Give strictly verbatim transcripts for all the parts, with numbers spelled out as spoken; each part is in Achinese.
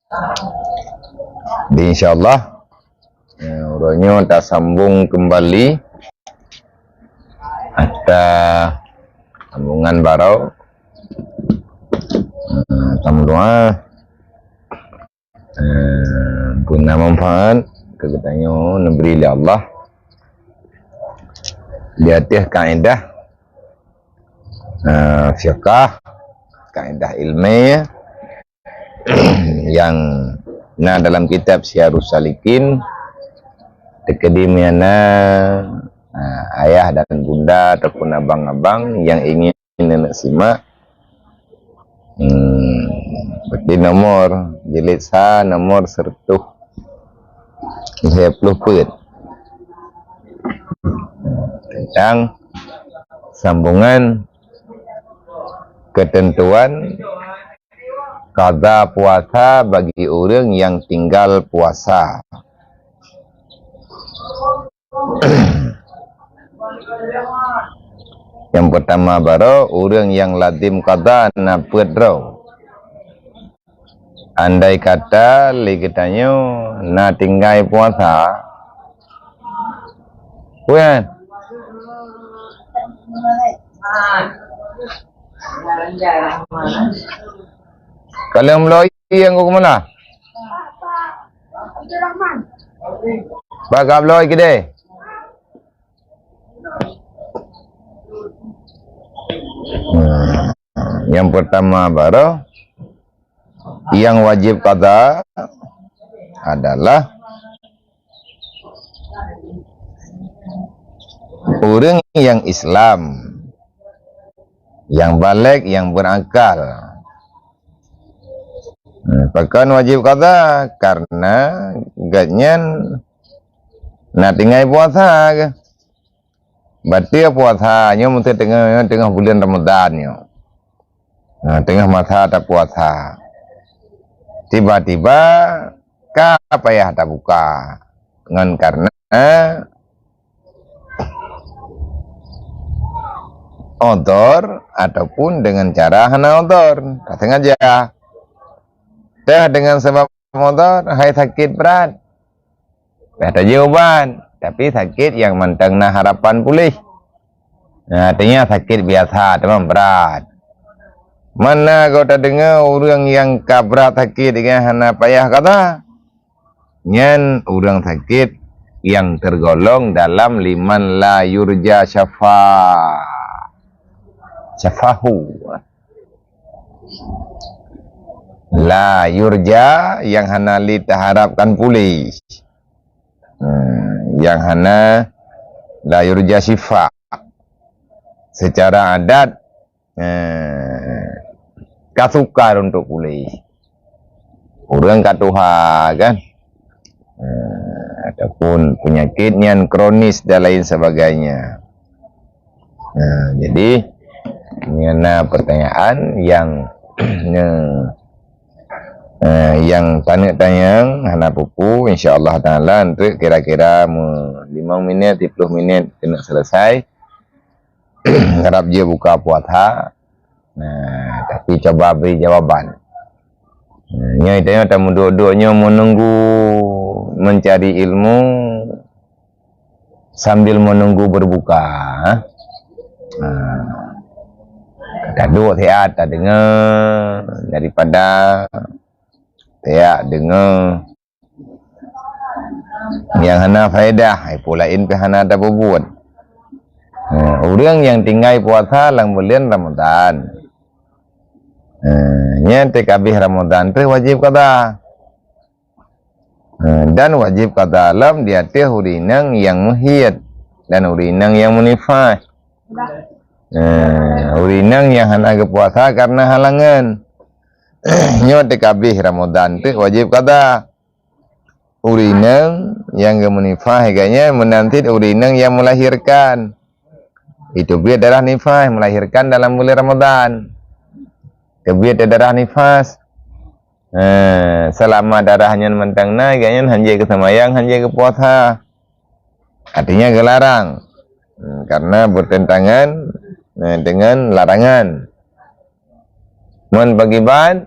Jadi, insya Allah, eh, uroe nyoe tasambong kembali ata sambongan baroe. Eh, tameudoa, eh, beuna manfaat keu geutanyoe neubri lé Allah di ateueh kaedah, eh, fiqah, kaedah ilmiah nyang na dalam kitab Siyarus Salikin, teukeudi meunyo na, eh, ayah dan bunda ataupun abang-abang nyang ingin neuk simak, hmm, berarti nomor jilid sa, nomor seratus lhèe ploh peuet. Tentang sambongan ketentuan qadha puasa bagi ureuëng nyang tinggal puasa. Nyang peurtama baroe, ureuëng nyang lazem qadha na peuet droe. Andai kata lé geutanyoe na tinggai puasa, peue nyan? Ka lheueh meuloi nyang keumeuna? Bak ka bloe keudeh. Hmm. Nyang peurtama baroe, nyang wajéb qadha adalah ureuëng nyang Islam, nyang balek, nyang beurakal. Hmm, pakon wajéb qadha? Karena gobnyan na tinggai puasa keuh. Bateue puasa nyoe meusti teungoh, teungoh buleuen Ramadhan nyoe. Nah, teungoh masa tapuasa. Tiba-tiba ka payah tabuka. Ngon karena udhur ataupun dengan cara hana udhur, ka sengaja. Teuh dengan sebab udhur, hai sakét brat. Dah tajeuet ubat, tapi sakét nyang mantong na harapan puléh. Nah, artinya sakét biasa, teuma brat. Mana kau tadeungoe ureuëng nyang ka brat sakét nyan hana payah qadha? Nyan ureuëng sakét nyang tergolong dalam liman la yurja syafa-, syafahu. La yurja, nyang hana lé taharapkan puléh. Hmm, nyang hana, la yurja syifa. Secara adat, eh, ka sukar untuk puléh. Ureuëng ka tuha kan, eh, ataupun penyakit nyan kronis dan lain sebagainya. Nah, jadi, nyan na pertanyaan nyang, eh, nyang taneuk tanyong hana peue-peue, insya Allah Taala, enteuk kira-kira me-, limong minit, siplôh minit keuneuk selesai. Harap jeuet buka puasa. Nah, tapi cuba beri jawaban. Nah, nyoe tanyoe tameuduek-duek nyoe menunggu mencari ilmu sambil menunggu berbuka. Nah, taduek siat tadeungoe daripada siat deungoe nyang hana faedah, hai peue laén pih hana tapeubuet. Ha, ureuëng nyang tinggai puasa lam buleuen Ramadhan, ha, nyan teuk habéh Ramadhan trôh wajéb qadha. Ha, dan wajéb qadha lom di ateueh ureuëng inong nyang meuhied dan ureuëng inong nyang meunifas. Ha, ureuëng inong nyang hana geupuasa karena halangan. Nyoe teuk habéh Ramadhan trôh wajéb qadha. Ureuëng inong nyang geumeunifas, gobnyan meunan cit ureuëng inong nyang melahirkan. Itu biet darah nifas, melahirkan dalam buleuen Ramadhan. Teubiet darah nifas. Eh, selama darah nyan mantong na, gobnyan hanjeuet geuseumbahyang, hanjeuet geupuasa. Artinya geularang. Hmm, karena bertentangan, eh, dengan larangan. Mon pageuban,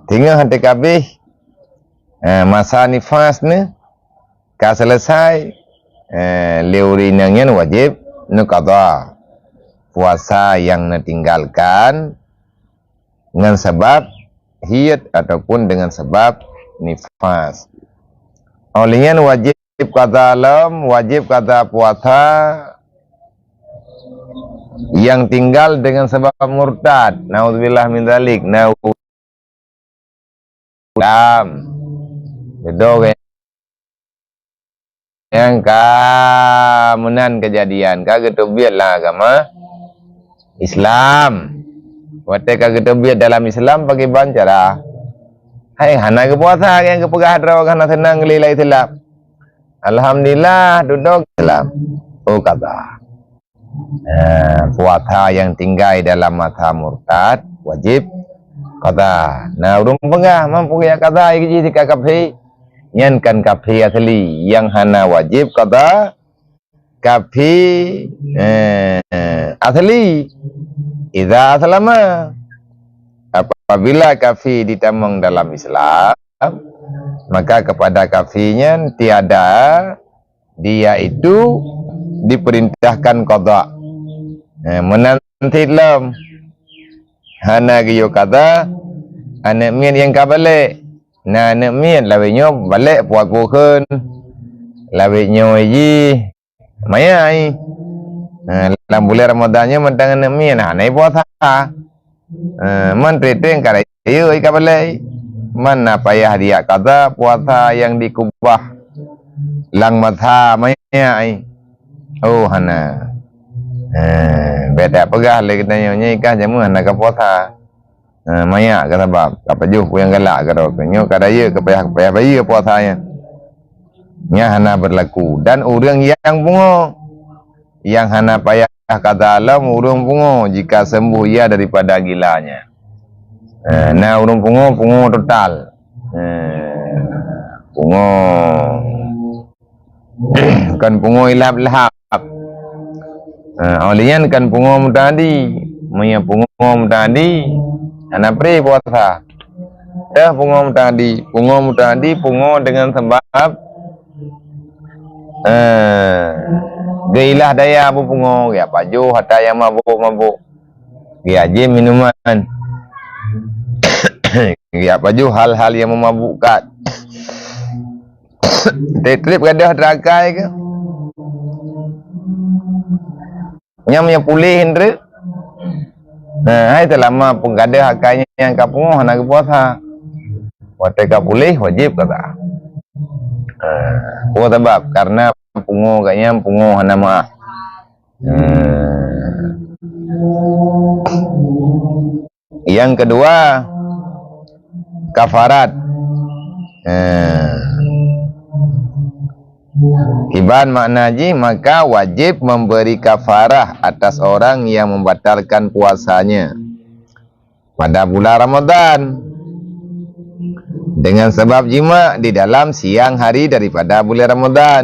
teungoh teuk habéh, Eh, masa nifas nyoe ka selesai, eh, lé ureuëng inong nyan wajéb neuqadha puasa nyang neutinggalkan ngon sabab haid ataupun dengan sabab nifas. Óh lheueh nyan wajéb qadha lom, wajéb qadha puasa nyang tinggal dengan sabab murtad. Naudzubillah min dzalik. Nau-, Islam. Beudôh nyang ka meunan keujadian, ka geuteubiet lam agama Islam. Watée ka geuteubiet dalam Islam, pakriban cara? Hai, hana geupuasa, nyang geupeugah droe hana seunang lé lam Islam. Alhamdulillah, dudoe Islam. Oh, qadha. Eh, puasa nyang tinggai dalam masa murtad wajéb qadha. Nah, ureuëng peugah, "Mampu ya qadha, jih ka kafé." Nyan kan kafé asli, nyang hana wajéb qadha, kafé, eh, asli. Idza aslama. Apabila kafé ditamong dalam Islam, maka kepada kafé nyan tiada, dia itu diperintahkan qadha. Eh, meunan cit lom. Hana geuyue qadha, aneuëk miet nyang ka balek. Na aneuëk miet lawét nyoe balek puwoe-puwoe kheun. Lawét nyoe jih manyai. Eh, lam bulan Ramadan nyoe mantong aneuëk miet hana puasa. Eh, man teuntèe ka rayeuk ka balek. Man na payah dijak qadha puasa nyang dikeubah lam masa manyai. Oh, hana. Eh, beda peugah lé geutanyoe, nyoe ka jameun hana ka puasa. Eh, manyak ka sabab, ka pajoh peue nyang galak keudroe. Nyoe ka rayeuk ka payah, payah bayeue puasa nyan. Nyan hana berlaku. Dan ureuëng nyang pungo, nyang hana payah qadha lom ureuëng pungo jika sembuh ia daripada gilanya. Eh, na ureuëng pungo, pungo total. Eh, pungo. Kon pungo ilhab-ilhab. Eh, óh lheueh nyan kon pungo muta'adi. Meunyoe pungo muta'adi, hana pré puasa. Teuh pungo muta'adi, pungo muta'adi, pungo dengan sabab, eh, geuilah daya beupungo, geujak pajoh atra nyang mabök-mabök, geujak jieb minuman, geujak pajoh hal-hal nyang meumabukkan. Treb-treb gadôh teuakai keuh. Nyang meunyoe puléh treuk. Nah, hai seulama peugadôh akai nyan ka pungoh hana geupuasa. Watée ka puléh wajéb qadha. Nah, peue sabab? Karena pungoh gobnyan pungoh hana meuah. Nah. Nyang keudua, kafarat. Eh. Kiban makna jih, maka wajéb memberi kafarah atas orang yang membatalkan puasanya pada bulan Ramadan dengan sebab jima di dalam siang hari daripada bulan Ramadan.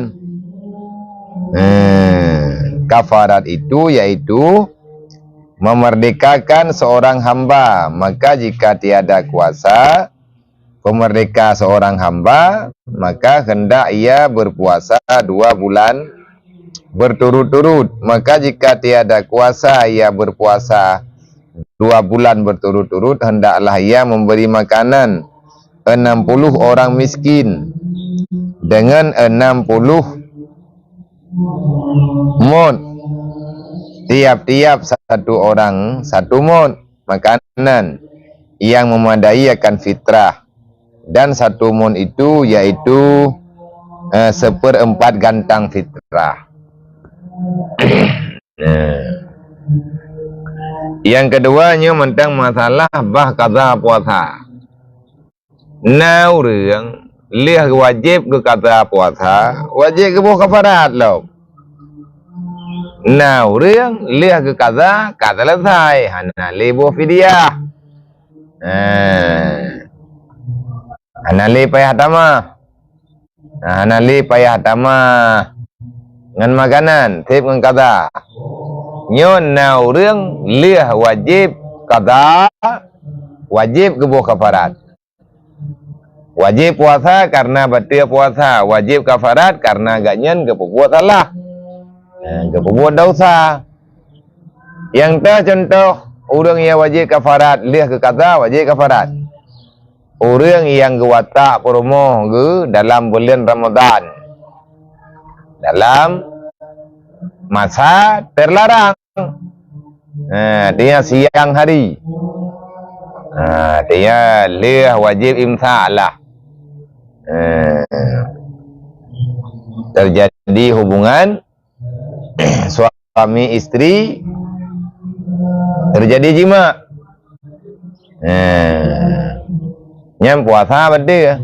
Eh, kafarat itu yaitu memerdekakan seorang hamba, maka jika tiada kuasa pemerdeka seorang hamba, maka hendak ia berpuasa dua bulan berturut-turut. Maka jika tiada kuasa ia berpuasa dua bulan berturut-turut, hendaklah ia memberi makanan enam puluh orang miskin dengan enam puluh mud. Tiap-tiap satu orang satu mud makanan yang memadai akan fitrah. Dan satu mud itu yaitu, eh, seperempat gantang fitrah. Eh. Nyang keudua nyoe mantong masalah bah qadha puasa. Na ureuëng lheueh wajéb geuqadha puasa, wajéb geuboh kafarat lom. Na ureuëng lheueh geuqadha ka selesai, hana lé boh fidyah. Eh. Hana lé payah tamah. Nah, hana lé payah tamah ngon makanan, seb ngon qadha. Nyoe na ureuëng lheueh wajéb qadha, wajéb geuboh kafarat. Wajéb puasa karena bateue puasa, wajéb kafarat karena gobnyan geupeubuet salah. Ha, geupeubuet desya. Nyang teuh contoh, ureuëng nyang wajéb kafarat lheueh geukaza, wajéb kafarat. Ureuëng nyang geuwatak peurumoh geuh dalam buleuen Ramadhan, dalam masa terlarang. Ha, artinya siang hari. Ha, artinya lheueh wajéb imsak lah. Ha, terjadi hubungan suami istri, terjadi jima. Ha, nyan puasa bateue.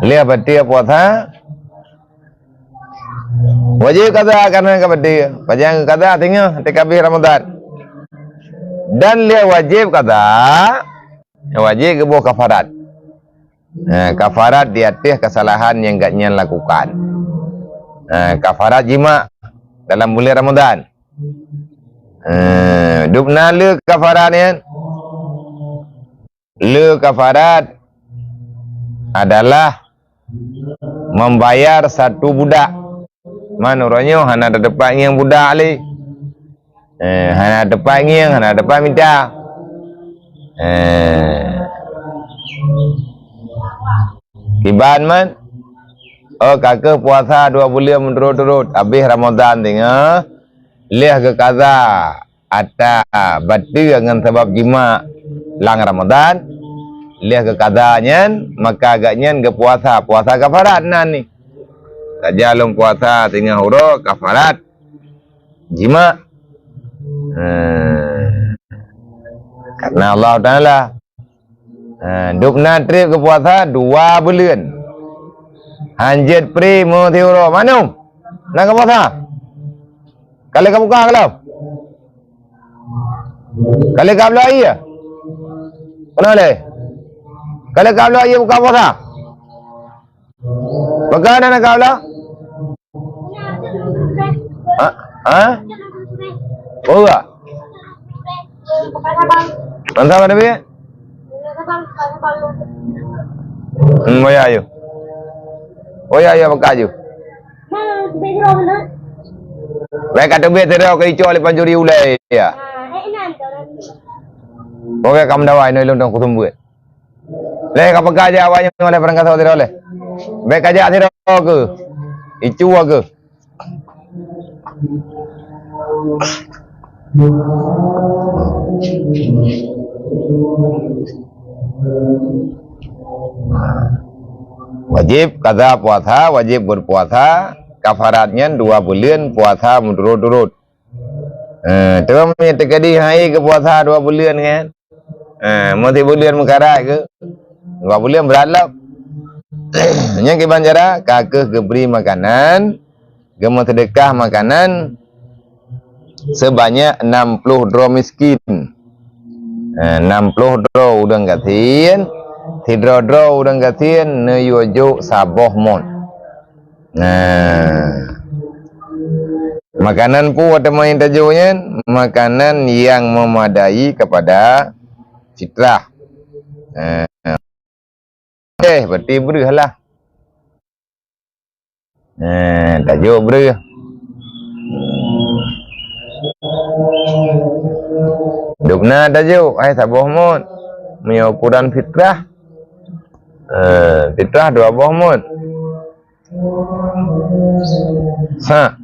Lheueh bateue puasa, wajéb kaza karena ka bateue. Pajan kaza teungoh teuka habéh Ramadhan. Dan lheueh wajéb kaza, wajéb geuboh kafarat. Ha, kafarat di ateueh kesalahan nyang gobnyan lakukan. Ha, kafarat jima dalam buleuen Ramadhan. Ha, dubna le kafarat nyan. Le kafarat adalah membayar satu budak. Man uroe nyoe hana teupat ngieng budak lé. Eh, hana teupat ngieng, hana teupat mita. Eh. Kiban man, oh, ka keuh puasa dua buleuen meuturot-turot, habéh Ramadhan teungoh, lheueh geukaza ata bateue ngon sabab jima lam Ramadhan, lheueh geukaza nyan, maka gobnyan geupuasa, puasa kafarat nan ni. Saja lôn puasa singoh uroe kafarat jima. Ha. Karena Allah Taala. Ha, dubna treb geupuasa dua buleuen. Hanjeuet pri meu siuroe. Manum? Na geupuasa? Ka lheueh ka buka ka lom? Ka lheueh ka bloe ie? Keunoe lé? Ka lheueh ka bloe ie buka puasa? Peugah na ka Allah? Ha? Ha? Peugah? Mantap, Nabi? Hmm, oh ya, ayo. Oh ya, ayo, peugah ayo. Baik, kata biasa dah, kau icok oleh pancuri ulai, ya. Oke, kamu dawai, noi londong kusumbuat. Lé ka peugah jak awak nyoe lé barangkasoe sidroe lé. Bék ka jak sidroe keuh. Icu keuh. Wajéb kaza puasa, wajéb berpuasa, kafarat nyan dua buleuen puasa meuturot-turot. Eh, teuma meunyoe teukeudi hai geupuasa dua buleuen kan? Eh, meusé buleuen meukarat keu dua buleuen brat lom. Nyan kiban cara, ka keuh geubri makanan, geumeuseudeukah makanan seubanyak nam ploh droe miskin. Eh, nam ploh droe ureuëng gasien, sidroe-droe ureuëng gasien neuyue jok saboh mot. Nah, makanan peue teuma nyang tajok nyan? Makanan nyang memadai kepada fitrah. Nah, eh, berarti breueh lah. Nah, tajok breueh. Dubna tajok, hai saboh mot. Meunyoe ukuran fitrah, eh, fitrah dua boh mot. Ha.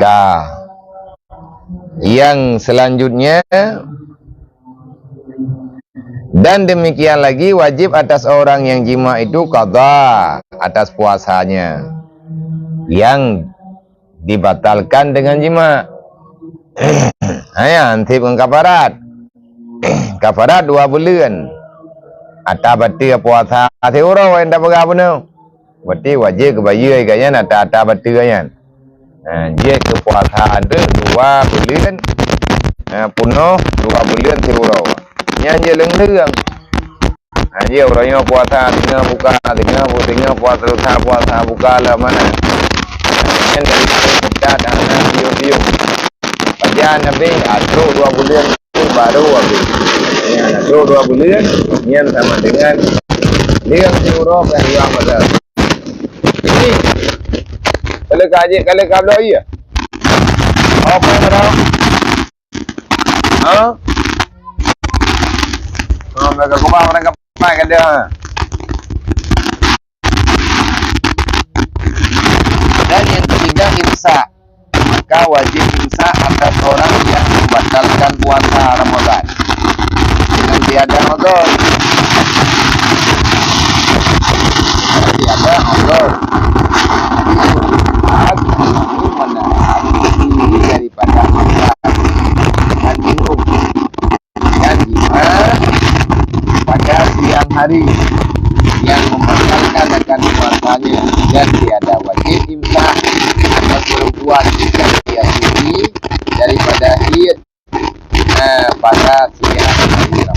Ka. Yang selanjutnya, dan demikian lagi wajib atas orang yang jima itu qadha atas puasanya yang dibatalkan dengan jima. Hanya ansip ngon kafarat. Kafarat dua buleuen. Ata bateue puasa siuroe nyang tapeugah bunoe. Berarti wajéb geubayeue gobnyan ata-ata bateue nyan. Ha, jeuet keu puasa dua buleuen, ha, peunoh dua buleuen siuroe. Nyan jeuet leueng-leueng. Ha, jeuet uroe nyoe puasa, singoh buka, singoh bu-, singoh puasa, lusa puasa, buka lom mana. Nyan dari kita dan anak piôh-piôh. Pajan habéh, ah, trok dua buleuen tu baru habéh. Nyan, trok dua buleuen, nyan sama dengan Dia mesti uroe ka hilang masa. Ini. Kalau ka jek, kalau ka bloe iya. Apa yang ada? Ha? Oh, mereka kubah, mereka pakai dia. Dan yang ketiga, imsak. Maka wajib imsak atas orang yang membatalkan puasa Ramadan dengan tiada uzur. Tiada uzur. Jadi, menahan diri daripada makan dan minum dan jima pada siang hari yang membatalkan akan puasanya, dan tiada wajib imsak atas perempuan yang dia suci daripada haid, eh, pada siang hari Ramadan.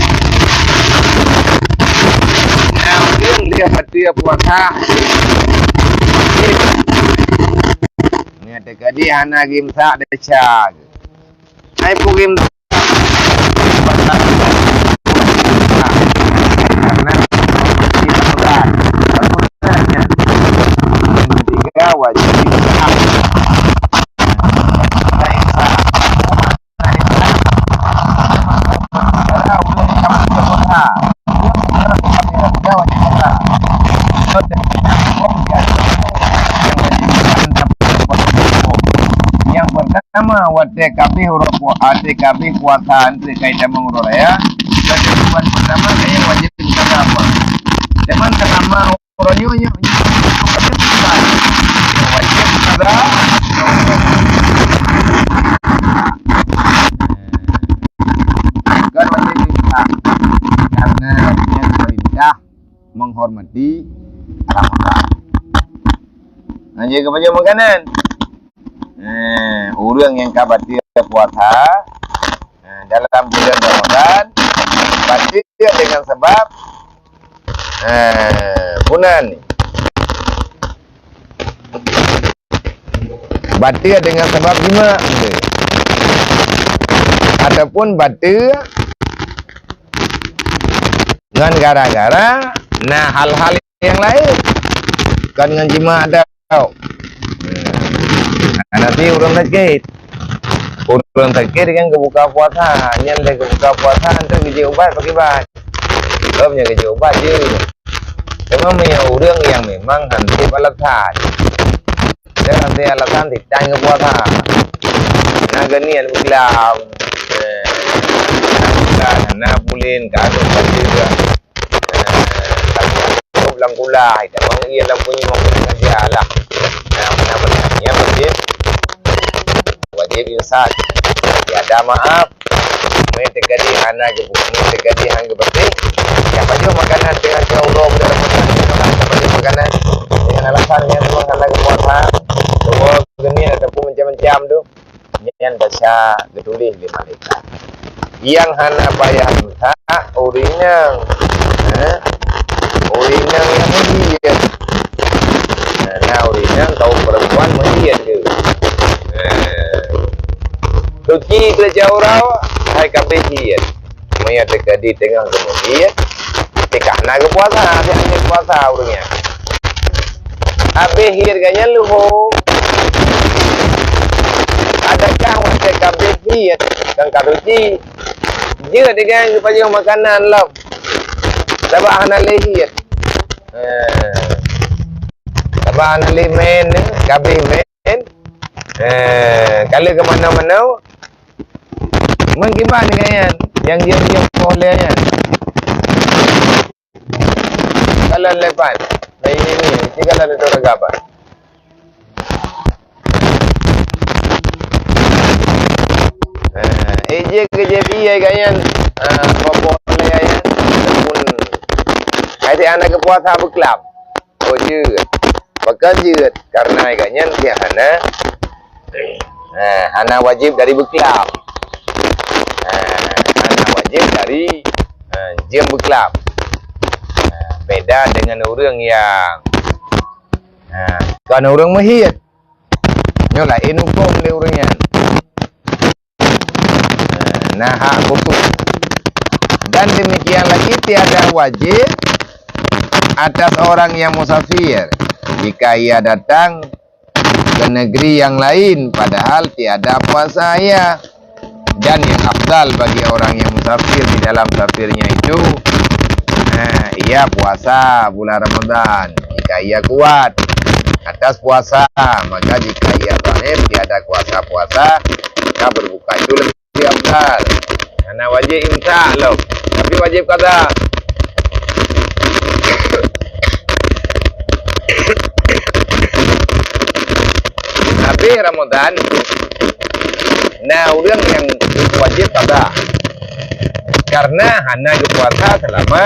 Nah, mungkin dia batal puasa. Ni tadi hana imsak desya. Hai pugim. Karena kita bukan. Yang ketiga wajib. Yang pertama, watèe kabéh uroe pu-, watèe kabéh puasa, enteuk ka itamong uroe raya, watèe bulan pertama, kayèe wajéb qada puasa. Cuman karena uroe nyoe, nyoe, nyoe, wajéb qada. Bukan wajéb qada. Karena nyan perintah menghormati Ramadan. Nah, jaga pajoh makanan. Eh, ureueng nyang ka bateue puasa, eh, dalam bulan Ramadan, bateue dengan sebab, eh, bunan. Bateue dengan sebab jima. Ataupun bateue ngon gara-gara na hal-hal nyang laén. Kon ngon jima tau. Nah, nanti ureueng sakét. Ureueng sakét kan geubuka puasa. Nyan lé geubuka puasa, enteuk geujok ubat pakiban. Lom nyan geujok ubat jeuet. Teuma meunyoe ureueng nyang memang han sép alasan. Dan nanti alasan ditan geupuasa. Na geuniet beuglam. Eh, na bulan, na pulen, ka adong bateue. Lam kulah, ita bang iya lam bunyi mau kerja lah. Nah, mana-mana. Yang wajib, wajib insan. Tiada maaf. Meuteugadi hana geubu-, meuteugadi han geubateue. Nyang pajoh makanan dengan teuh uroe bulan Ramadan, nyang pajoh makanan dengan alasan nyang memang hana geupuasa. Dua geuniet ataupun macam-macam tu. Nyan desya geutuléh lé malaikat. Nyang hana payah imsak ureueng nyang, eh, ureueng nyang nyang meuhiet. Nah, na ureueng nyang kaum perempuan meuhiet tu. Eh, suci keu desya uroe, hai ka abéh hiet. Meunyoe teuka di teungoh geumeuhiet, teuka hana geupuasa, hana geupuasa ureueng nyan. Abéh hiet geuh nyan leuho. Adakah watèe ka abéh hiet, kan ka suci, jeuet geuh geupajoh makanan lom? Sabab hana lé hiet. Eh. Sabab hana lé mèn, ka abéh mèn. Eh, ka lheueh keu manoe-manoe. Meukiban nyan, nyang diam-diam poh lé nyan. Kalon lepan. Nah, ini ni, mesti kalon itu ragapan. Eh, eh, je ke jadi ai ka nyan. Ah, poh lé nyan. Pun. Ai si anak keu puasa beuklam. Oh, jeuet. Pakon jeuet? Karena gobnyan pih hana, eh, hana wajéb dari beuklam. Eh, hana wajéb dari, eh, jeuem beuklam. Eh, beda dengan ureueng nyang, eh, kon ureueng meuhiet. Nyoe laén hukôm lé ureueng nyan. Nah, hak khusus. Dan demikian lagi tiada wajib atas orang yang musafir jika ia datang ke negeri yang lain padahal tiada puasa ia. Dan yang afdal bagi orang yang musafir di dalam safirnya itu, nah, ia puasa bulan Ramadan jika ia kuat atas puasa, maka jika ia dhaif tiada kuasa puasa, maka berbuka itu lebih afdal. Karena wajib imsak lom, tapi wajib qadha. Habéh Ramadan, na ureuëng nyang wajéb qadha karena hana geupuasa selama,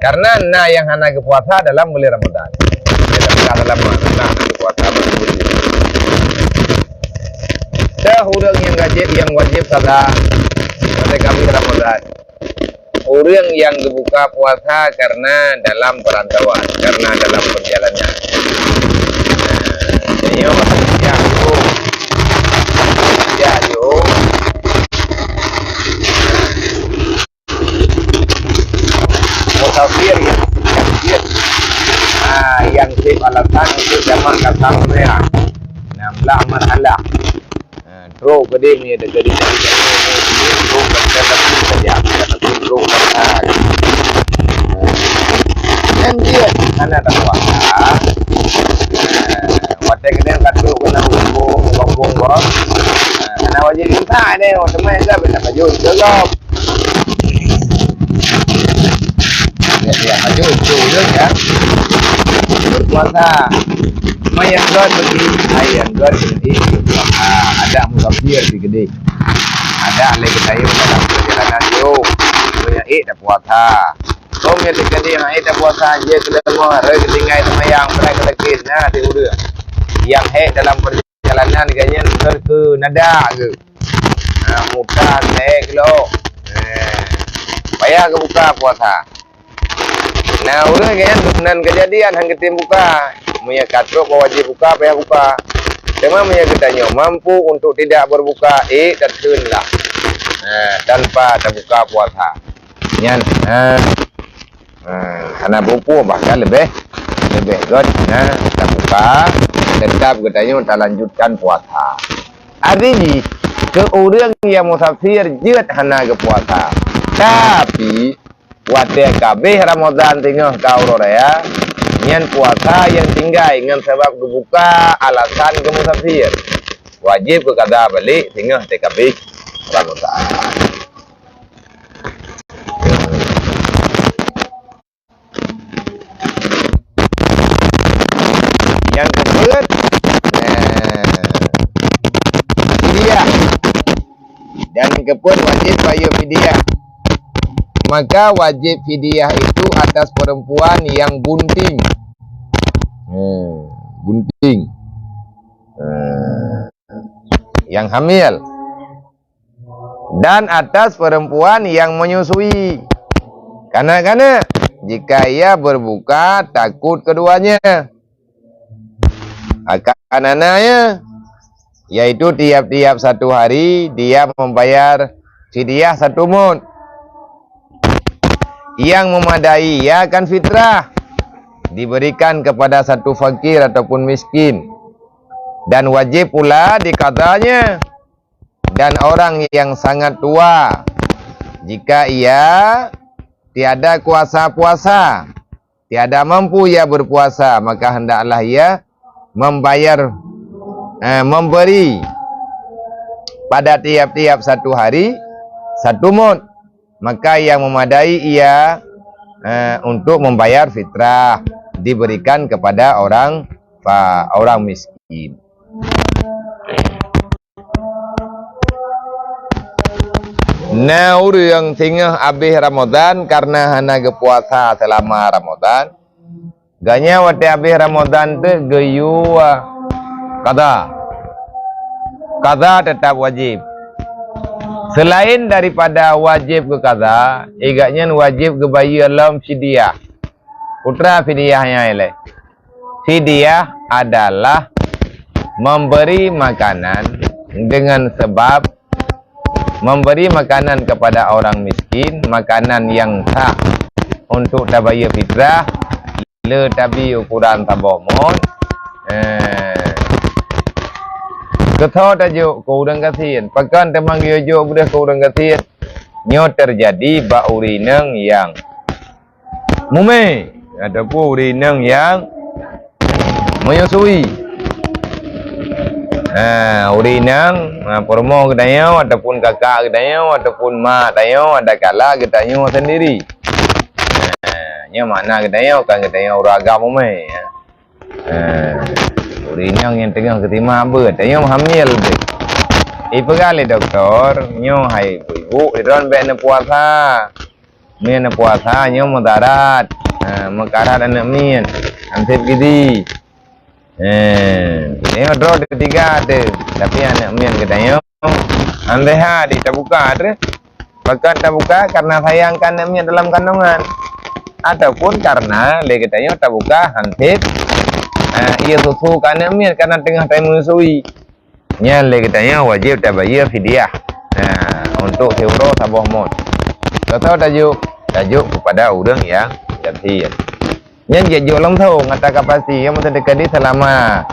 karena na nyang hana geupuasa dalam bulan Ramadan. Dalam, dalam, dalam hana geupuasa. Dah ureuëng nyang wajéb, nyang wajéb qadha pada kami Ramadan. Ureuëng nyang geubuka puasa karena dalam perantauan, karena dalam perjalanan. Nah, tanyoe jak jauh. Jak jauh. Musafir nyang, nyang jeuet. Ah, nyang seb alasan untuk jamak kasar merah. Nah, belah masalah. Ha, trok keudeh meunyoe teukeudi, trok keudeh saja, trok keudeh. Nyang jeuet hana tapuasa. Ha, watée keudeh ka trok keunan u kampung, u kampung gob. Ha, hana wajéb imsak deh, teuma ka beda baju gob. Ya, ya, maju, tu je, ya. Berpuasa. Mayang God bagi, mayang God bagi berpuasa. Ada musafir di gedé. Ada lé geutanyoe dalam perjalanan jauh. Meunyoe ék tapuasa. Kong nyang teukeudi hana ék tapuasa, jeuet keu leumoh, rhoi geutinggai seumayang, brat keu lakée, na di ureuëng. Nyang hék dalam perjalanan geuh nyan, keu nada geuh. Nah, mudah, lhée kilo. Nah, payah geubuka puasa. Nah, ureuëng nyan nan keujadian han geutem buka. Meunyoe ka trok wajéb buka, payah buka. Teuma meunyoe geutanyoe mampu untuk tidak berbuka, ék tateun lah. Nah, tanpa tabuka puasa. Nyan, nah, nah, hana peue-peue, bahkan leubeh, leubeh göt, nah, tabuka, teutap geutanyoe talanjutkan puasa. Arti jih, keu ureuëng nyang musafir jeuet hana geupuasa. Tapi, watée ka abéh Ramadhan teungoh ka uroe raya, nyan puasa nyang tinggai ngon sabab geubuka alasan geumusafir. Wajéb geuqada balék teungoh teuka abéh Ramadhan. Nyang keupeuet, nah, fidyah. Dan nyang keupeuet wajéb bayeue fidyah. Maka wajéb fidyah itu atas perempuan yang bunting. Hmm, bunting. Hmm, yang hamil. Dan atas perempuan yang menyusui kanak-kanak, jika ia berbuka takut keduanya akan anaknya, yaitu tiap-tiap satu hari dia membayar fidyah satu mut. Yang memadai ia akan fitrah diberikan kepada satu fakir ataupun miskin, dan wajib pula dikadanya. Dan orang yang sangat tua, jika ia tiada kuasa puasa, tiada mampu ia berpuasa, maka hendaklah ia membayar, eh, memberi pada tiap-tiap satu hari satu mut. Maka yang memadai ia, eh, untuk membayar fitrah diberikan kepada orang fa-, orang miskin. Na ureuëng singoh abéh Ramadhan karena hana geupuasa seulama Ramadhan. Ganya watée abéh Ramadhan teuk geuyue qada. Qada teutap wajéb. Seulaén daripada wajéb geuqada, igat nyan wajéb geubayeue lom fidyah. Peue fidyah nyan ilée? Fidyah adalah memberi makanan dengan sebab memberi makanan kepada orang miskin, makanan yang sah untuk tabayeue fitrah, le tabi ukuran saboh mot. Eh, keu soe tajok? Keu ureuëng gasien. Pakon teuma geuyue jok beureuh keu ureuëng gasien? Nyoe teujadi bak ureuëng inong nyang mumé ataupun ureuëng inong nyang menyusui. Ha, ureuëng inong, ha, peurumoh geutanyoe ataupun kakak geutanyoe ataupun mak tanyoe, adakala geutanyoe sendiri. Ha, nyoe makna geutanyoe, kan geutanyoe ureuëng agam mumé, ya. Ha, ureuëng inong nyang teungoh geutimang beuet, tanyoe hamil beuet. Ipeugah lé dokto, nyoe hai ibu-ibu, droen bék neupuasa. Meunyoe neupuasa nyoe mudarat, ha, meukarat aneuëk miet, han sép geubi. Eh, nyoe droe teuga teuh, tapi aneuëk miet geutanyoe han seuhat, di tabuka teuh. Pakon tabuka? Karena sayang keu aneuëk miet dalam kandungan. Ataupun karena lé geutanyoe tabuka han sép, eh, ié susu keu aneuëk miet karena teungoh tameusui. Nyan lé geutanyoe wajéb tabayeue fidyah. Nah, untuk siuroe saboh mot. Keu soe tajok? Tajok keupada ureuëng nyang gasien. Nyan jijok langsong ata ka pasti, nyang meuteukadi seulama,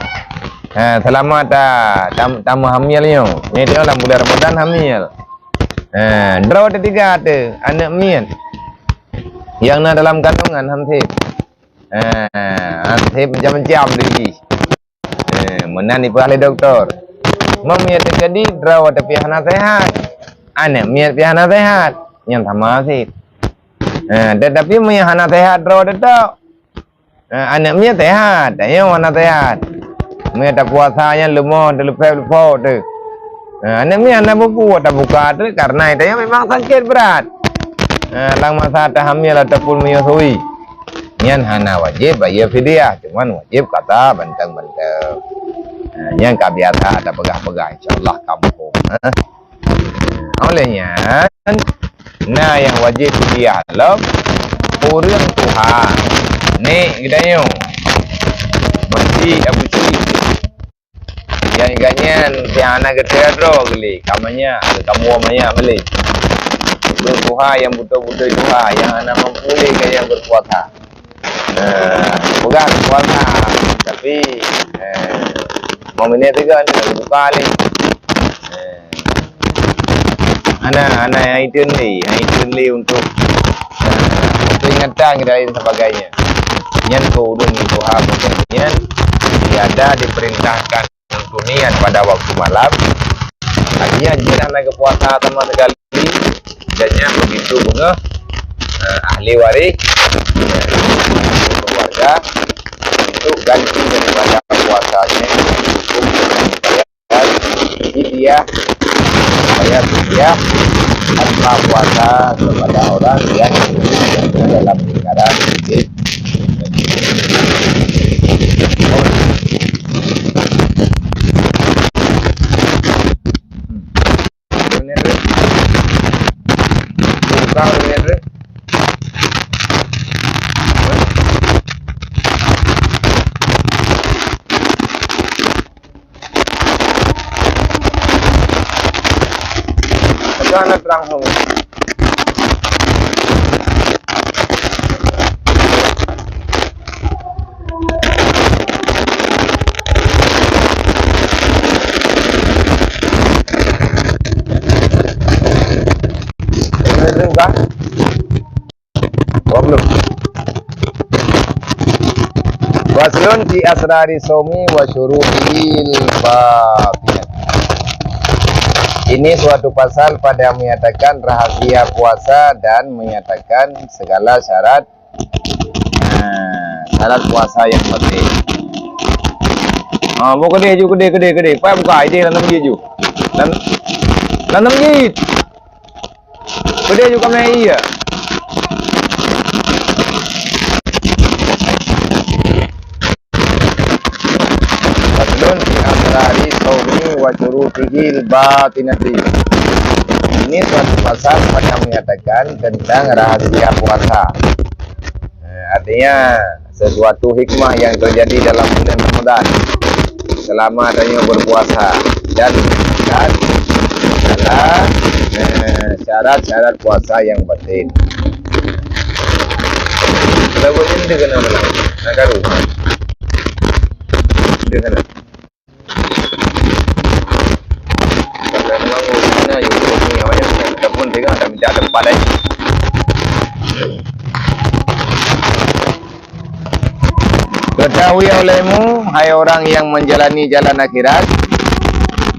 ha, seulama ta-, tam-, tameuhamil nyoe. Nyoe lam bulan Ramadan hamil. Ha, droe teuga teuh, aneuëk miet nyang na dalam kandungan han sép. Ha, han sép macam-macam lagi. Eh, meunan ipeugah lé dokto. Meunyoe teujadi droe tapi hana seuhat, aneuëk miet pih hana seuhat, nyan sama cit. Eh, tetapi meunyoe hana seuhat droe teutap, eh, aneuëk miet seuhat, tanyoe hana seuhat. Meunyoe tapuasa nyan leumo, teuleuphe-leupho teuh. Eh, aneuëk miet hana buku, tabuka teuh karena tanyoe memang sakét brat. Eh, lam masa tahamil ataupun menyusui. Nyan hana wajéb bayeue fidyah, cuman wajéb kata banteng-banteng. Ha, nyan ka biasa tapeugah-peugah, insya Allah kampung, ha. Oleh nyan, na nyang wajéb fidyah lom ureuëng tuha, nek geutanyoe, meucik, abu cik. Nyang geuh nyan, nyang hana geuteudroe geuh lé, ka manyak, ka muwoe manyak malée. Ureuëng tuha nyang beutôi-beutôi tuha, nyang hana mampu lé keu nyang beupuasa. Eh, peugah puasa, tapi, eh, meunyoe teuga buka lé. Eh, Hana, hana nyang iteun lé, nyang iteun lé untuk, eh, peringatan dan lain sebagainya. Nyan keu ureuëng nyang tuha macam nyan, tiada diperintahkan untuk niat pada waktu malam. Artinya, jih hana geupuasa sama sekali, dan nyan begitu beungoh, eh, ahli waris, eh, keluarga, untuk ganti daripada puasanya, hukum dan upaya. Jadi dia supaya dia tanpa puasa kepada orang yang dalam lingkaran masjid. Buka, Itu anak terang semua. Ini juga. Dua puluh. Faslun fi asrari shaumi wa syurutihil batinah. Ini suatu pasal pada menyatakan rahasia puasa dan menyatakan segala syarat, nah, syarat puasa yang batin. Ah, mau kedai ju, kedai, kedai, kedai. Pak buka aja dalam masjid ju. Dalam, dalam masjid. Peudeh ju kamé iya. Faslun fi asrari shaumi wa syurutihil batinati. Ini suatu pasal pada menyatakan tentang rahasia puasa. Eh, artinya, sesuatu hikmah yang terjadi dalam bulan Ramadan selama adanya berpuasa dan, dan segala, eh, syarat-syarat puasa yang batin. Dia kena mana? Nak karu. Dia kena. Kalau memang mana you ni awak yang ataupun dia kena minta tempat lain. Ketahui olehmu, hai orang yang menjalani jalan akhirat,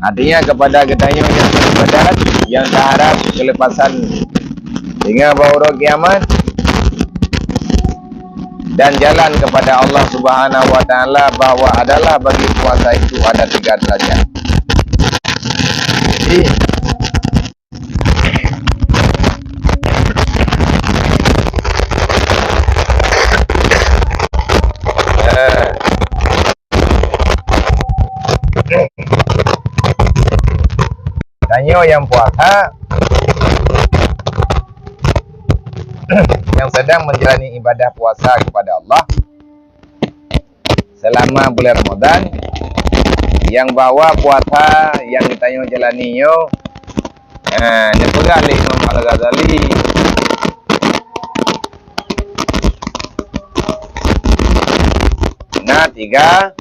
artinya kepada geutanyoe nyang beribadat, nyang taharap kelepasan singoh bak uroe kiamat, dan jalan kepada Allah Subhanahu wa Taala, bahwa adalah bagi puasa itu ada tiga derajat. Jadi, eh, tanyoe nyang puasa, nyang sedang menjalani ibadah puasa kepada Allah selama bulan Ramadan, nyang bahwa puasa nyang geutanyoe jalani nyoe, eh, neupeugah lé Imam Al-Ghazali, na tiga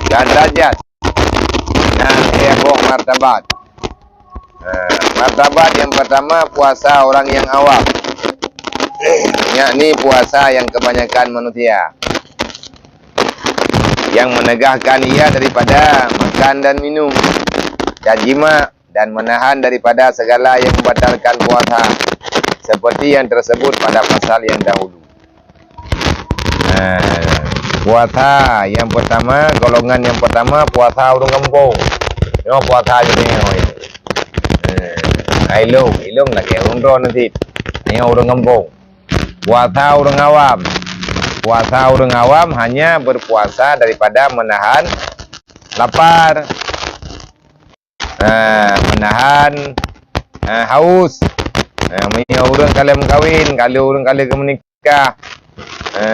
derajat. Nah, lhèe boh martabat. Nah, martabat nyang pertama, puasa orang nyang awam, yakni puasa nyang kebanyakan manusia, nyang menegahkan ia daripada makan dan minum, dan jima, dan menahan daripada segala yang membatalkan puasa, seperti yang tersebut pada pasal yang dahulu. Nah, puasa nyang pertama, golongan nyang pertama, puasa ureueng gampông. Nyoe puasa jih nyoe. Nah, ilong, ilong lagèe ureueng droeneuh cit. Nyoe ureueng gampông. Puasa ureueng awam. Puasa ureueng awam hanya berpuasa daripada menahan lapar. Ha, menahan, ha, haus. Ha, meunyoe ureueng ka lheueh meukawen, ka lheueh ureueng ka lheueh geumeunikah, ha,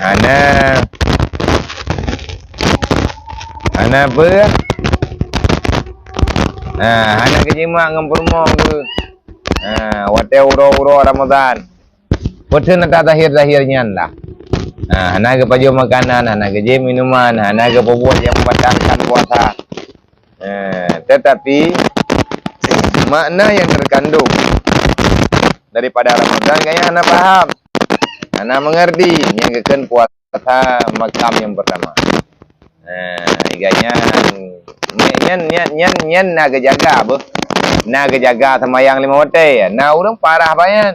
hana, hana apa? Ha, hana geujimak ngon peurumoh geuh. Ha, watèe uroe-uroe Ramadhan. Peue ata zahir-zahir nyan lah. Ha, hana geupajoh makanan, hana geujieb minuman, hana geupeubuet nyang membatalkan puasa. Eh, tetapi makna yang terkandung daripada Ramadan gaya hana paham, hana mengerti nyang geukheun puasa makam yang pertama. Eh, gaya nyan, nyan, nyan, nyan, nyan na geujaga beuh. Na geujaga seumayang lima watèe. Na ureueng parah banyak.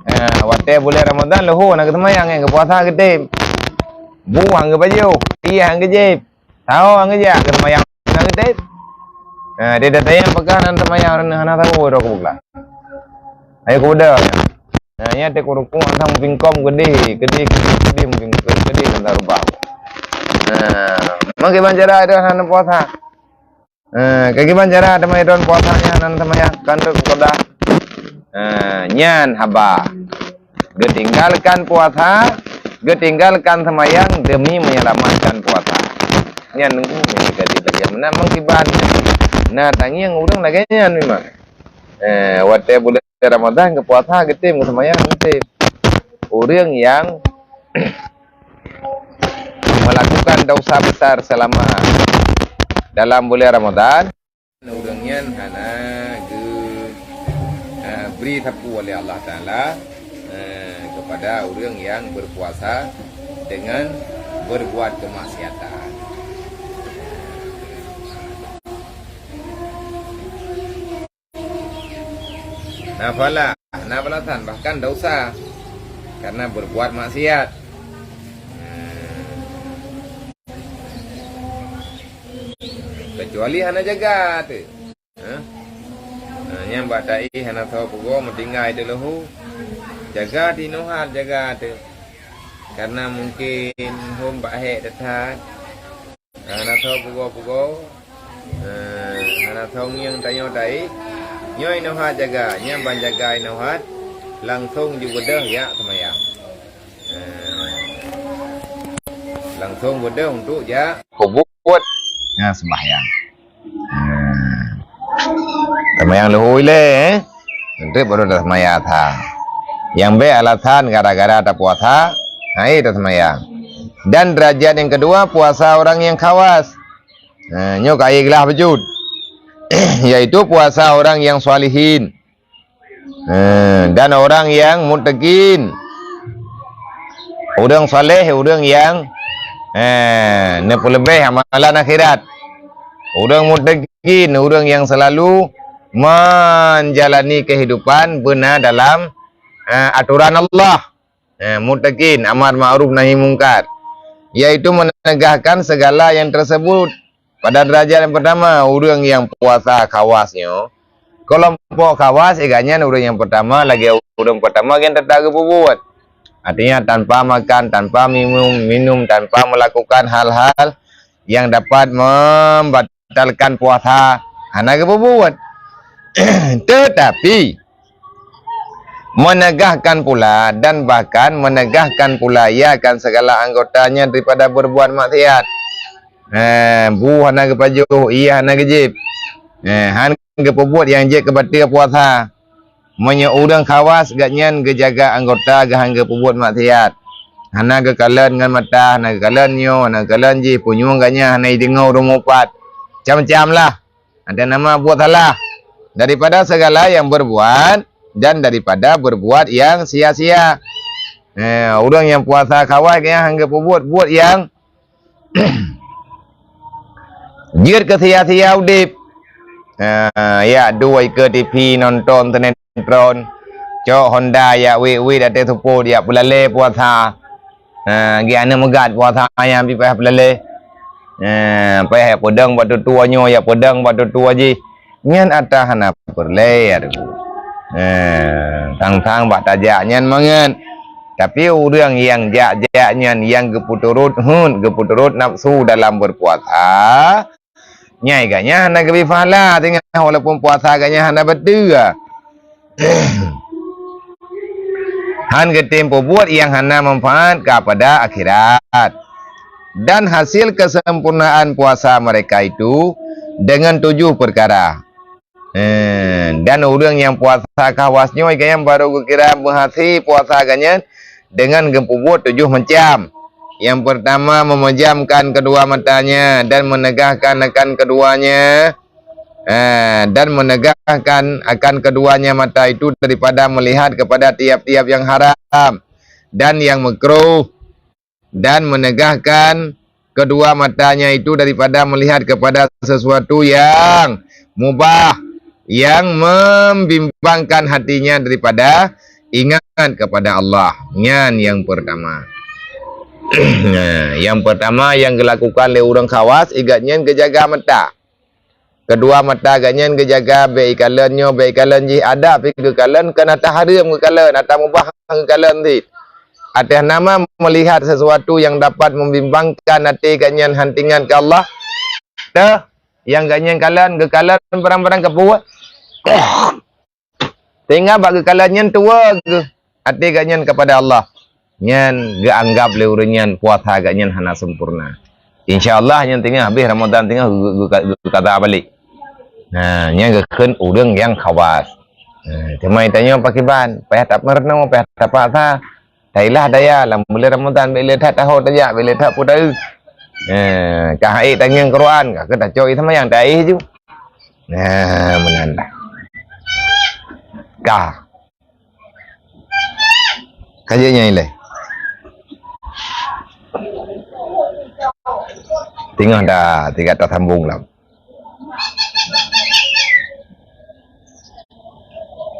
Eh, watèe bulan Ramadan leuhô na geuseumayang, eh, geupuasa geutem. Buang geupajoh, iah geujieb. Tao ngeujak keu seumayang na geutép. Ha, dia datang yang peugah nan seumayang, hana tahu droe keu peugah. Ayo keu udah. Ha, nya teuku rukuk, antang pingkom geudeh, geudeh, geudeh, geudeh, mungkin geudeh, geudeh, antang rubah. Ha, meukiban cara itu hana puasa. Ha, kiban cara teuma idon puasa nyan nan seumayang, kan tu peugah. Ha, nyan haba. Geutinggalkan puasa, geutinggalkan seumayang demi menyelamatkan puasa. Nyan nunggu ni ka dibaca meunan meukiban. Na tangieng ureueng lagèe nyan memang. Eh, watèe bulan Ramadan geupuasa geutem, geuseumayang geutem. Ureueng nyang melakukan dosa besar selama dalam bulan Ramadan, ureueng nyan hana geu-, eh, bri sapeue oleh Allah Taala, eh, kepada ureueng nyang berpuasa dengan berbuat kemaksiatan. Na phala, na balasan, bahkan dosa karena berbuat maksiat. Kecuali hana jaga tu. Ha? Ha, nyang bak taéh hana soe pugoe meutinggai teuleuhu. Jaga tinohat jaga tu. Karena mungkin hom bak hék teuthat. Hana soe pugoe-pugoe. Ha, hana soe ngieng tanyoe taéh. Nyoe inohat jaga, nyang ban jaga inohat langsong jibeudôh jak seumayang. Eh, langsong beudôh untuk jak peubuet nyang seumayang. Eh, seumayang leuhô ilèe, eh. Nanti baru dah seumayang tha. Nyang bék alasan gara-gara tapuasa, hai taseumayang. Dan derajat nyang keudua, puasa ureuëng nyang khawas. Ha, nyoe kayée glah beujeuet. Yaitu puasa ureuëng nyang shalihin. Ha, dan ureuëng nyang muttaqin. Ureuëng saleh, ureuëng nyang, ha, neupeuleubeh amalan akhirat. Ureuëng muttaqin, ureuëng nyang selalu menjalani kehidupan beuna dalam, ha, aturan Allah. Ha, muttaqin, amar ma'ruf nahi mungkar. Yaitu menegakkan segala yang tersebut. Pada derajat yang pertama, ureuëng nyang puasa khawas nyoe. Kelompok khawas, iganyan ureuëng nyang pertama, lagée ureuëng pertama nyang teutap geupeubuet. Artinya, tanpa makan, tanpa minum, minum, tanpa melakukan hal-hal yang dapat membatalkan puasa, hana geupeubuet. Tetapi, menegakkan pula dan bahkan menegakkan pula ia akan segala anggotanya daripada berbuat maksiat. Eh, bu hana geupajoh, ié hana geujéb. Eh, han geupeubuet nyang jeuet keu bateue puasa. Meunyoe ureuëng khawas, gobnyan geujaga anggota geuh han geupeubuet maksiat. Hana geukalon ngon mata, hana geukalon nyoe, hana geukalon jih, punyueng gobnyan hana jideungoe ureuëng mupat. Macam-macam lah. Ada nama buat salah. Daripada segala yang berbuat dan daripada berbuat yang sia-sia. Eh, ureuëng nyang puasa khawas gobnyan han geupeubuet buet nyang jeuet keu sia-sia udeb. Ha, yak duek ikeue T V nonton sinetron, cok Honda yak wet-wet ateueh seupôt yak peulalé puasa. Ha, geuh aneuk meugat puasa nyang pih payah peulalé. Ha, payah yak peudong bak tutoe nyoe, yak peudong bak tutoe jih. Nyan atra hana peureulée, ya Teungku. Ha, sang-sang bak tajak nyan mangat. Tapi ureuëng nyang jak-jak nyan nyang geupeuturot heuet, geupeuturot nafsu dalam berpuasa, nyai gobnyan hana geubri pahala teungoh walaupun puasa gobnyan hana bateue. Han geutem peubuet nyang hana manfaat kepada akhirat. Dan hasil kesempurnaan puasa mereka itu dengan tujuh perkara. Eh, dan ureuëng nyang puasa khawas nyoe gobnyan baru geukira meuhasé puasa gobnyan dengan geupeubuet tujoh macam. Yang pertama, memejamkan kedua matanya dan menegahkan akan keduanya, eh, dan menegahkan akan keduanya mata itu daripada melihat kepada tiap-tiap yang haram dan yang makruh, dan menegahkan kedua matanya itu daripada melihat kepada sesuatu yang mubah, yang membimbangkan hatinya daripada ingat kepada Allah. Nyan yang pertama. Nah, yang pertama yang dilakukan oleh orang khawas, igat nyan geujaga mata. Keudua mata geuh nyan geujaga, bék ikalon nyoe, bék ikalon jih, adak pih geukalon, kon ata hareuem geukalon, ata mubah geukalon cit. Ateueh nama meulihat sesuatu nyang dapat membimbangkan até geuh nyan han teuingat keu Allah. Teuh, nyang geuh nyan kalon, geukalon barang-barang keu peue? Sehingga bak geukalon nyan tuwoe geuh até geuh nyan kepada Allah. Nyan geuanggap lé ureuëng nyan puasa geuh nyan hana sempurna. Insya Allah nyan teungoh habéh Ramadan teungoh geu-, geu-, geu-, geukaza balik. Nah, nyan geukheun ureuëng nyang khawas. Nah, teuma tanyoe pakriban, payah tameureunoe, payah tapaksa. Tailah daya lam buleuen Ramadan, bék le that tahô tajak, bék le that peue. Nah, ka hai tangieng Quran, ka keu tacok i seumayang, taéh ju. Nah, meunan dah. Ka. Ka jeuet nyan ilée. Teungoh dah, tiga tasambong lam.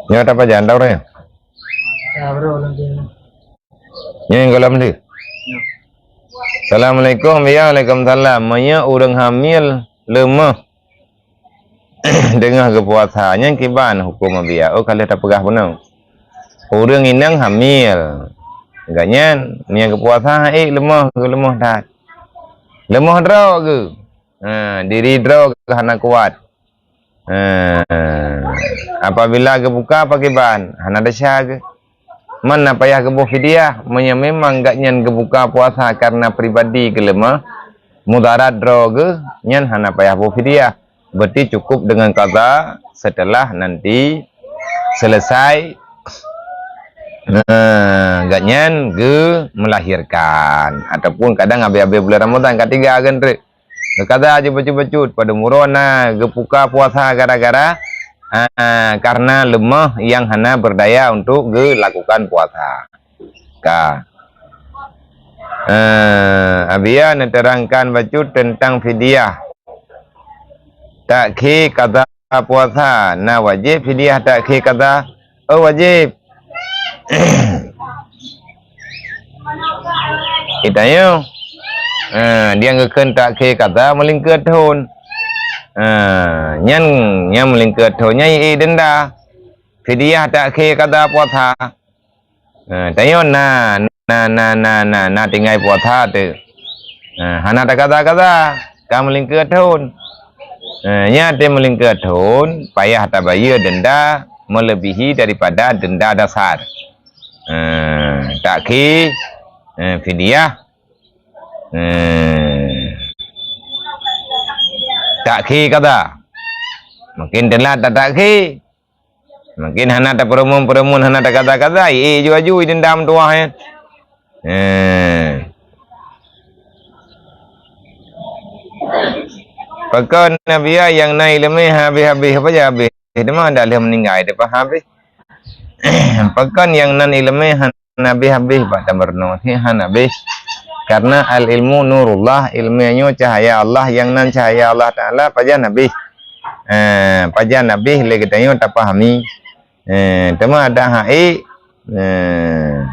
Nyoe tapajan tau nyoe. Ya, bro, nanti. Nyoe gohlom deh. Ya. Assalamualaikum. Ya, waalaikumsalam. Meunyoe ureuëng hamil leumoh deungoh geupuasa, nyan kiban huköm Abiya? Oh, ka lheueh tapeugah bunoe. Ureuëng inong hamil. Geuh nyan, meunyoe geupuasa, hai leumoh, geuh leumoh that. Leumoh droe geuh. Ha, diri droe geuh hana kuat. Ha, apabila geubuka pakriban, hana desya geuh. Man na payah geuboh fidyah, meunyoe memang geuh nyan geubuka puasa kareuna pribadi geuh leumoh, mudarat droe geuh, nyan hana payah boh fidyah. Berarti cukup deungon kaza seuteulah nanti selesai Nah, gobnyan geumelahirkan, ataupun kadang abéh-abéh bulan Ramadhan ka tiga kan treuk. Geukada jih bacut-bacut, padum uroe na geupuka puasa gara-gara, ah, karena lemah nyang hana berdaya untuk geulakukan puasa. Ka. Eh, Abiya neuterangkan bacut teuntang fidyah. Takhir qadha puasa, na wajéb fidyah takhir qadha? Oh, wajéb. Geutanyoe, eh, nyang geukheun takhir qadha meulingkeue thon. Eh, nyan, nyan meulingkeue thon, nyan ie denda. Fidyah takhir qadha puasa. Ha, tanyoe na, na, na tinggai puasa teuh. Ha, hana taqadha-qadha, ka meulingkeue thon. Ha, nyan teuh meulingkeue thon, payah tabayeue denda melebihi daripada denda dasar. Ha, takhir, ha, fidyah, ha, takhir qadha. Mungkin teulat tatakhir. Mungkin hana tapeurumun-peurumun, hana taqadha-qadha, ie aju-aju dendam tuwah nyan. Eh. Pakon Abiya nyang na iéleumé habéh-habéh, apa jih habéh? Teuma dak lheueh meuninggai teuma habéh. Pakon nyang nan iéleumé han habéh-habéh bak tameurunoe, hana habéh. Karena al-ilmu nurullah, iéleumé nyoe cahya Allah, nyang nan cahya Allah Taala pajan habéh. Eh, pajan habéh lé geutanyoe tapahami. Eh, teuma adak han ék, eh,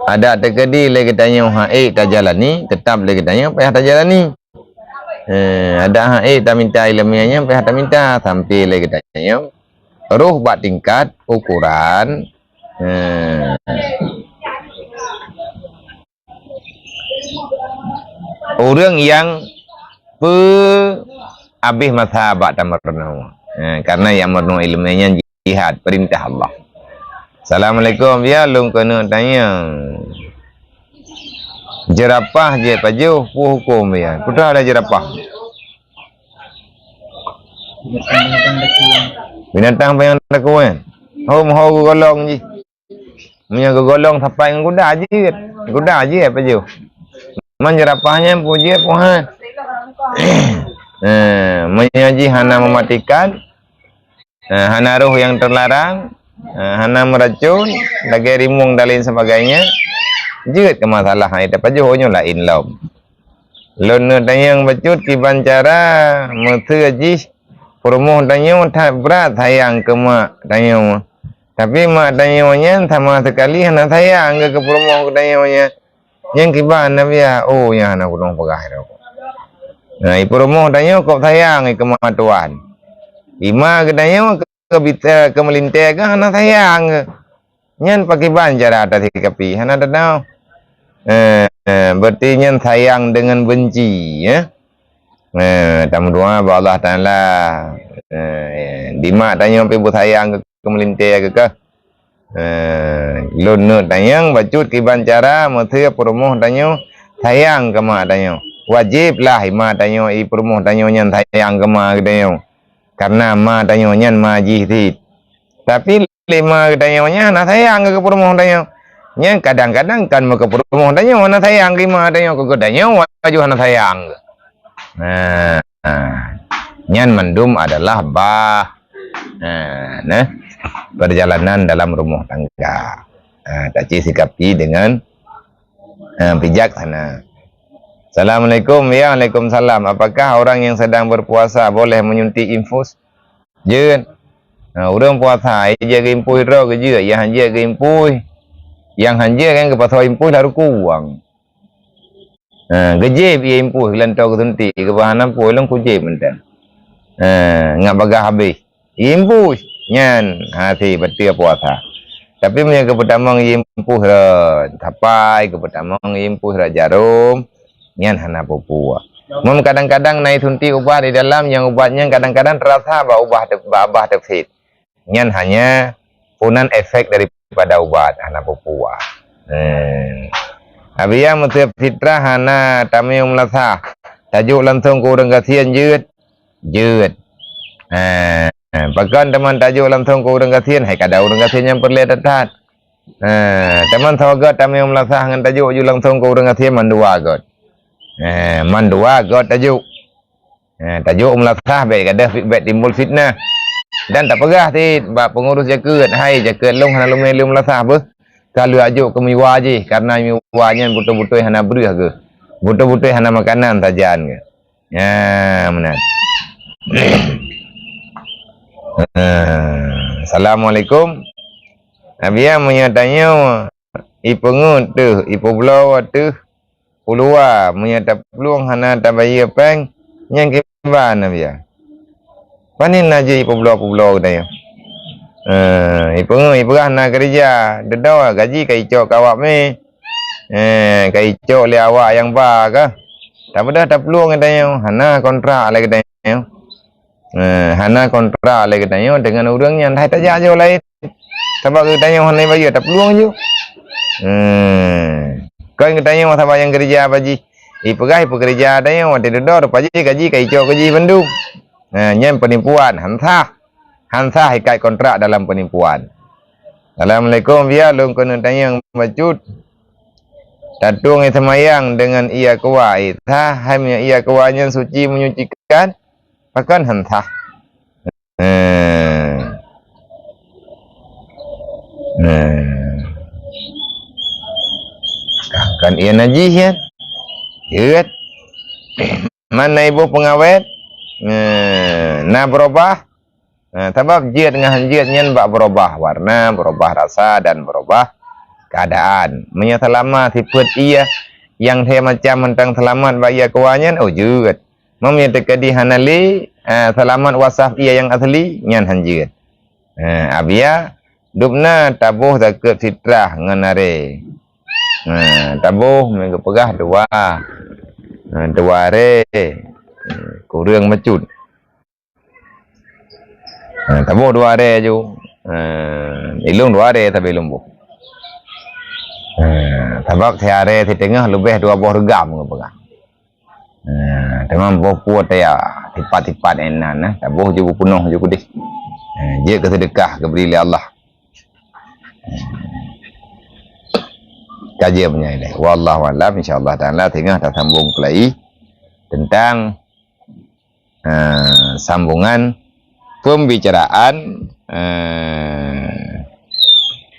adak teukeudi lé geutanyoe han ék tajalani, teutap lé geutanyoe payah tajalani. Eh, adak han ék taminta iéleumé nyan payah taminta, sampoe lé geutanyoe roh bak tingkat ukuran, eh, ureuëng nyang peu abéh masa bak tameurunoe. Eh, karena nyang meurunoe iéleumé nyan jihad, peurintah Allah. Assalamualaikum, ya, lôn keuneuk tanyong. Jeurapah jih pajoh peue huköm, ya? Peue teuma ada jeurapah? Binatang panyang takue. Ho meuho geugolong jih. Meunyoe geugolong sapai ngon guda jeuet. Guda jeuet pajoh. Man jeurapah nyan peue jeuet peue han. Eh, meunyoe jih hana mematikan, eh, hana roh nyang teularang, eh, hana meuracon, lagée rimueng dan lain sebagainya, jeuet keu masalah hai tapajoh nyoe laén lom. Lôn neuk tanyong bacut kiban cara meuseu jih peurumoh tanyoe that brat sayang keu mak tanyoe. Tapi mak tanyoe nyan sama sekali hana sayang keu peurumoh tanyoe nyan. Nyang kiban Nabi, oh, nyan hana gunong peugah lom. Nah, i peurumoh tanyoe kok sayang i keu mak tuan. I ma geutanyoe keu bita, keu meulintée geuh hana sayang geuh. Nyan pakiban cara tasikapi, hana teunoe. Eh, eh, berarti nyan sayang dengan benci, ya. Eh, tameudoa bak Allah Taala. Eh, di mak tanyoe pih beusayang keu, keu meulintée keu kah. Eh, lôn neuk tanyong bacut kiban cara meuseu peurumoh tanyoe sayang keu mak tanyoe. Wajéb lah i ma tanyoe, i peurumoh tanyoe nyan sayang keu ma geutanyoe. Karena ma tanyoe nyan ma jih cit. Tapi lé ma geutanyoe nyan hana sayang keu peurumoh tanyoe. Nyan kadang-kadang kan meukeue peurumoh tanyoe hana sayang keu ma tanyoe, keu geutanyoe aju hana sayang. Nah, nah, nyan mandum adalah bah, nah, nah, perjalanan dalam rumah tangga. Nah, taci sikapi dengan, nah, bijaksana. Assalamualaikum. Ya, waalaikumsalam. Apakah orang yang sedang berpuasa boleh menyuntik infus? Jeuet. Ha, ureuëng puasa, jeuet geuimpui droe geujeuet, nyang han jeuet geuimpui. Nyang han jeuet kan geupasoe impui lam ruku wang. Ha, geujép ie impui lam toe geusuntik, geuba hana pui lom kujép mantong. Ha, ngat bagah habéh. Ie impui, nyan hase bateue puasa. Tapi meunyoe geupeutamong ie impui rot sapai, geupeutamong ie impui rot jarom, nyan hana peue-peue. Mun kadang-kadang na isuntik ubat di dalam, nyang ubat nyan kadang-kadang teurasa bak ubah te-, bak babah teupit. Nyan hanya punan efek daripada ubat, hana peue-peue. Hmm. Abiya meuseu fitrah hana tamiyueng meulasah. Tajok langsong keu ureuëng gasien jeuet. Jeuet. Ha, Pakon teuma tajok langsong keu ureuëng gasien, hai kada ureuëng gasien nyang peureulée that-that. Eh, teuma saboh göt tamiyueb meulasah ngon tajok ju langsong keu ureuëng gasien mandua göt. Eh, mandua göt tajok. Eh, tajok meulasah bék gadoh fit-, bék timbul fitnah. Dan tapeugah cit bak peungurus jakeuet, "Hai jakeuet lôn hana leumé lôn meulasah beuh. Ka lheueh ajok keu miwa jih, kareuna miwa nyan beutôi-beutôi hana breueh geuh. Beutôi-beutôi hana makanan sajan geuh." Ya, meunan. Eh, Assalamualaikum. Abiya meunyoe tanyoe ipeungeut teuh, ipeubloe teuh, u luwa, meunyoe taplueng hana tabayeue péng, nyan kiban, Abiya. Panen na jih ipeubloe-peubloe geutanyoe. Eh, ipeungeut, ipeugah na keureuja, dudoe gaji ka icok keu awak mé. Eh, ka icok lé awak nyang ba kah. Tapeugah taplueng geutanyoe, hana kontrak lé geutanyoe. Eh, hana kontrak lé geutanyoe deungon ureuëng nyan, hai tajak jih laén. Sabab geutanyoe hana bayeue, taplueng ju. Hmm. Kon geutanyoe sabab nyang keureuja bak jih. Ipeugah ipeukeureuja tanyoe, watée dudoe rupa jih gaji ka icok keu jih bandum. Nah, nyan penipuan, han sah. Han sah ikat kontrak dalam penipuan. Assalamualaikum, Abiya, lôn keuneuk tanyong bacut. Tatueng ie seumayang deungon ie aqua, ie sah, hai meunyoe ie aqua nyan suci menyucikan, pakon han sah? Nah. Nah. Kan ie najih nyan. Jeuet. Man na iboh peungawét. Nah, na beurubah. Nah, sabab jeuet ngon han jeuet nyan bak beurubah warna, beurubah rasa, dan beurubah keuadaan. Meunyoe seulama sifeuet ie nyang lhée macam mantong seulamat bak ie aqua nyan, oh jeuet. Meunyoe teukeudi hana lé, eh, seulamat wasaf ie nyang asli, nyan han jeuet. Eh, Abiya, dubna taboh zakeuet fitrah ngon arée. Eh, taboh meugeue peugah dua. Eh, dua arée. Eh, kureueng bacut. Eh, taboh dua arée ju. Eh, ilong dua arée tapi ilong boh. Eh, sabab siarée siteungoh leubeh dua boh reugam meugeue peugah. Nah, teuma boh puet ya, tipat-tipat inan, nah, taboh ju peunoh ju keudeh. Nah, jeuet keu seudeukah geubri lé Allah. Kaji meunyoe ilée. Wallahu a'lam, insya Allah taala teungoh tasambong keulai tentang, eh, sambungan pembicaraan, eh,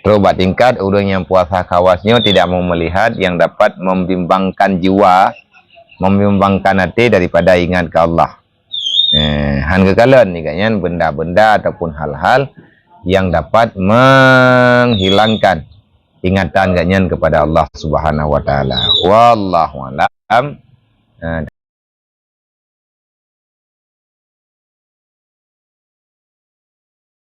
trok bak tingkat ureuëng nyang puasa khawas nyoe tidak mau melihat yang dapat membimbangkan jiwa, membimbangkan hati daripada ingat ke Allah. Eh, han geukalon nibak nyan benda-benda ataupun hal-hal yang dapat menghilangkan ingatan geuh nyan kepada Allah Subhanahu wa Taala. Wallahu a'lam. Eh,